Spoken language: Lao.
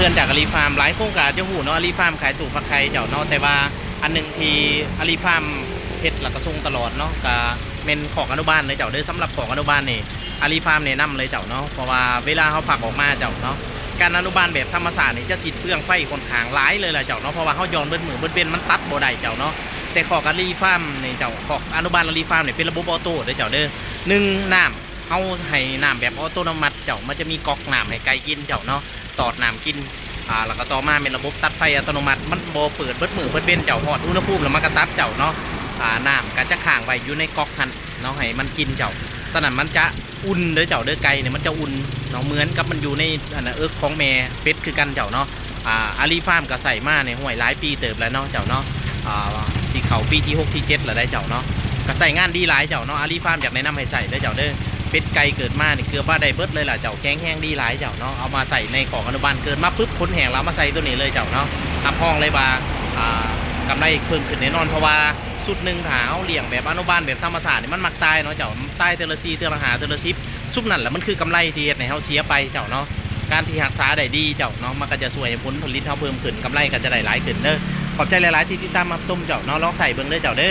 ເພື່ອນຈາກອາລີຟາມ ຫຼາຍຄົນກໍອາດຈະຮູ້ເນາະ ອາລີຟາມຂາຍຕູ້ຟັກໄຂ່ເຈົ້າເນາະ. ແຕ່ວ່າອັນໜຶ່ງທີ່ອາລີຟາມເຮັດ ແລ້ວກໍສົ່ງຕະຫຼອດເນາະ ກໍແມ່ນຄອກອະນຸບານເລີຍເຈົ້າເດີ. ສຳລັບຄອກອະນຸບານນີ້ ອາລີຟາມແນະນຳເລີຍເຈົ້າເນາະ ເພາະວ່າເວລາເຮົາຟັກອອກມາເຈົ້າເນາະ ການອະນຸບານແບບທຳມະຊາດນີ້ຈະສິ້ນເປືອງໄຟຂ້ອນຂ້າງຫຼາຍເລີຍລະເຈົ້າເນາະ ເພາະວ່າເຮົາຢ່ອນເບິດມື້ເບິດເວັນ ມັນຕັດບໍ່ໄດ້ເຈົ້າເນາະ. ແຕ່ຄອກອາລີຟາມນີ້ເຈົ້າ ຄອກອະນຸບານອາລີຟາມນີ້ເປັນລະບົບອອໂຕ້ເດີເຈົ້າເດີ. ໜຶ່ງ ນ້ຳ ເຮົາໃຫ້ນ້ຳແບບອັດຕະໂນມັດເຈົ້າ ມັນຈະມີກອກນ້ຳໃຫ້ໄກ່ກິນເຈົ້າເນາະ ຕອດນ້ຳກິນ. ອ່າ ແລ້ວກໍຕໍ່ມາແມ່ນລະບົບຕັດໄຟອັດຕະໂນມັດ ມັນບໍ່ເປີດເບິດມື້ເບິດເວັນເຈົ້າ ຮອດອຸນຫະພູມແລ້ວມັນກໍຕັດເຈົ້າເນາະ. ອ່າ ນ້ຳກໍຈະຄ້າງໄວ້ຢູ່ໃນກອກຫັ້ນເນາະ ໃຫ້ມັນກິນເຈົ້າ. ສະນັ້ນມັນຈະອຸ່ນເດີເຈົ້າເດີ ໄກ່ນີ້ມັນຈະອຸ່ນເນາະ ເໝືອນກັບມັນຢູ່ໃນ ອັນນ່າ ເອິກຂອງແມ່ເປັດຄືກັນເຈົ້າເນາະ. ອ່າ ອາລີຟາມກໍໃຊ້ມາໃນຫ້ວຍຫຼາຍປີເຕີບແລ້ວເນາະເຈົ້າເນາະ ອ່າ ຊິເຂົ້າປີທີຫົກທີເຈັດແລ້ວໄດ໋ເຈົ້າເນາະ. ກໍໃຊ້ງານດີຫຼາຍເຈົ້າເນາະ ອາລີຟາມຢາກແນະນຳໃຫ້ໃຊ້ເດີເຈົ້າເດີ. ເປັດໄກ່ເກີດມານີ້ເກືອບວ່າໄດ້ເບິດເລີຍລະເຈົ້າ ແຂງແຮງດີຫຼາຍເຈົ້າເນາະ. ເອົາມາໃສ່ໃນຄອກອະນຸບານ ເກີດມາປຶບ ຂົນແຫ້ງແລ້ວເອົາມາໃສ່ໂຕນີ້ເລີຍເຈົ້າເນາະ. ຮັບຮອງເລີຍວ່າ ອ່າ ກຳໄລເພີ່ມຂຶ້ນແນ່ນອນ ເພາະວ່າຊຸດໜຶ່ງຖ້າເຮົາລ້ຽງແບບອະນຸບານແບບທຳມະຊາດນີ້ ມັນມັກຕາຍເນາະເຈົ້າ ມັນຕາຍເທື່ອລະສີ່ ເທື່ອລະຫ້າ ເທື່ອລະສິບ ຊຸມນັ້ນແຫຼະມັນຄືກຳໄລທີ່ເຮັດໃຫ້ເຮົາເສຍໄປເຈົ້າເນາະ. ການທີ່ຮັກສາໄດ້ດີເຈົ້າເນາະ ມັນກໍຈະຊ່ວຍໃຫ້ຜົນຜະລິດເຮົາເພີ່ມຂຶ້ນ ກຳໄລກໍຈະໄດ້ຫຼາຍຂຶ້ນເດີ. ຂອບໃຈຫຼາຍໆທີ່ຕິດຕາມຮັບຊົມເຈົ້າເນາະ ລອງໃຊ້ເບິ່ງເດີເຈົ້າເດີ.